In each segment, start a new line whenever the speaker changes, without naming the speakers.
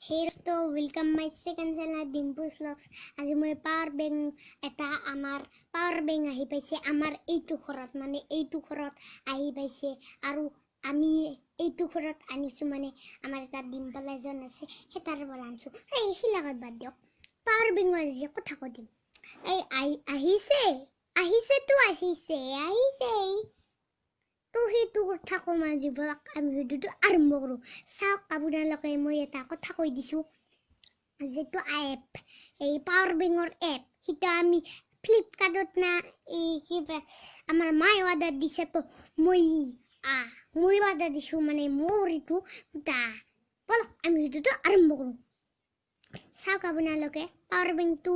Hey দোস্ত, welcome my second channel Dimpu's vlogs. আজি মই পাৱাৰ বেংক এটা, আমাৰ পাৱাৰ বেংক আহি পাইছে আমাৰ এইটো ঘৰত, মানে এইটো ঘৰত আহি পাইছে আৰু আমি এইটো ঘৰত আনিছোঁ। মানে আমাৰ এটা ডিম্পল এজন আছে, সেই তাৰ পৰা আনিছোঁ। এই শিলাঘাট বাদ দিয়ক, পাৱাৰ বেংকৰ আজি কথা কৈ দিম। এই আহিছে, আহিছেতো আহিছে, আহিছে তো সেইটো কথা ক'ম আজি। ব'লক আমি ভিডিঅ'টো আৰম্ভ কৰোঁ। চাওক আপোনালোকে, মই এটা কথা কৈ দিছোঁ, যিটো এপ, এই পাৱাৰ বেংকৰ এপ, সেইটো আমি ফ্লিপকাৰ্টত না এই কিবা আমাৰ মায়ে অৰ্ডাৰ দিছে, তো মই অৰ্ডাৰ দিছোঁ, মানে মোৰ এইটো তা। ব'লক আমি ভিডিঅ'টো আৰম্ভ কৰোঁ। চাওক আপোনালোকে, পাৱাৰ বেংকটো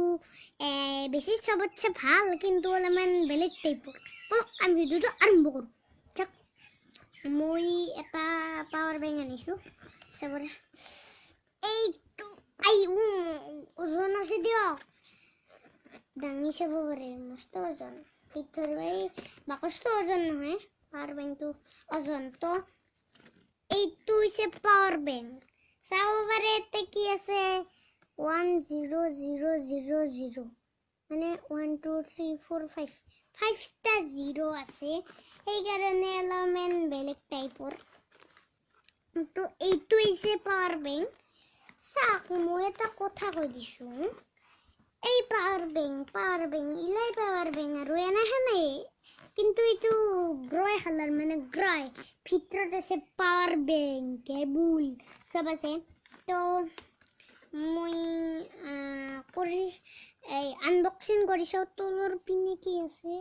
বেছি চবতছে ভাল, কিন্তু অলপমান বেলেগ টাইপৰ। ব'লক আমি ভিডিঅ'টো আৰম্ভ কৰোঁ। মই এটা পাৱাৰ বেংক আনিছোঁ চবৰে। এইটো আই ওজন আছে দিয়ক, দাঙি চাব পাৰে, মস্ত ওজন। ভিতৰৰ এই বাকচটো ওজন নহয়, পাৱাৰ বেংকটো ওজন। তো এইটো হৈছে পাৱাৰ বেংক, চাব পাৰে ইয়াতে কি আছে, 1 0 0 0 0, মানে 1 2 3 4 5, 5টা জিৰ' আছে, সেইকাৰণে অলপমান বেলেগ টাইপৰ। তো এইটো হৈছে পাৱাৰ বেংক। চাওক, মই এটা কথা কৈ দিছোঁ, এই পাৱাৰ বেংক ইলাই পাৱাৰ বেংক আৰু এনেহেনে, কিন্তু এইটো গ্ৰয় কালাৰ, মানে গ্ৰয় ভিতৰত আছে পাৱাৰ বেংক, কেবুল চব আছে। তো মই কৰি এই আনবক্সিং কৰিছোঁ। তলৰ পিনে কি আছে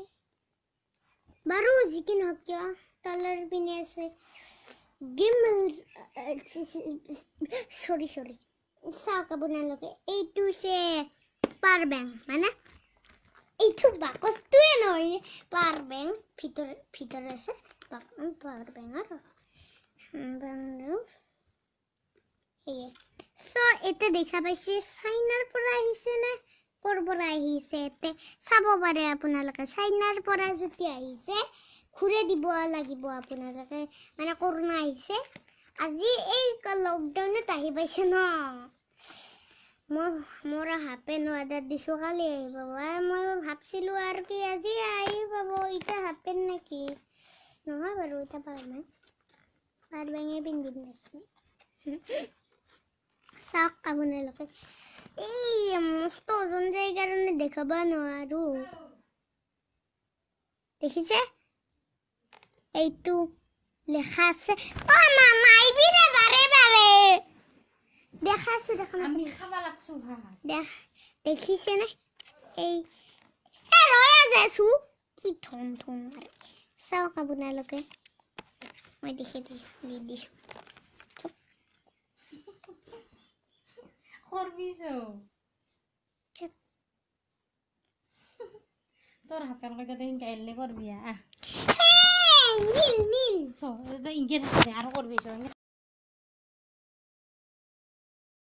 বাৰু, যি কি নহওক কিয়, তলৰ পিনে আছে গেম, চৰি চৰি। চাওক আপোনালোকে, এইটো হৈছে পাৱাৰ বেংক, মানে এইটো বাকচটোৱে নহয় পাৱাৰ বেংক, ভিতৰত আছে পাৱাৰ বেংক আৰু সেয়ে। চ' এতিয়া দেখা পাইছে, চাইনাৰ পৰা আহিছে নে ক'ৰ পৰা আহিছে ইয়াতে চাব পাৰে আপোনালোকে। চাইনাৰ পৰা যদি আহিছে ঘূৰাই দিব লাগিব আপোনালোকে, মানে কৰোণা আহিছে আজি, এই লকডাউনত আহি পাইছে ন। মই মোৰ হাফ পেণ্ট অৰ্ডাৰ দিছোঁ, কালি আহি পাব। মই ভাবছিলোঁ আৰু কি আজি আহি পাব, এতিয়া হাফ পেণ্ট নেকি নহয় বাৰু, এতিয়া পাৱাৰ বেংক, পাৱাৰ বেঙে পিন্ধিম নেকি। চাওক আপোনালোকে, এই মস্ত ওজন যায় কাৰণে দেখাব নোৱাৰো। দেখিছে, এইটো লেখা আছে। অ মামা আহিবি ৰে, বাৰে বাৰে দেখাছো, দেখা
আমি খাবা লাগছো ভাত।
দেখ, দেখিছেনে? এই ৰৈ আছো কি থম থম। চাওক আপোনালোকে, মই দেখি দি দিছোঁ।
কৰবিছো তোৰ হাফ পেণ্ট কেইটা ইনকে এৰলে কৰবি। আহ।
নীল নীল।
ইনকে থাকছে আৰু কৰবি।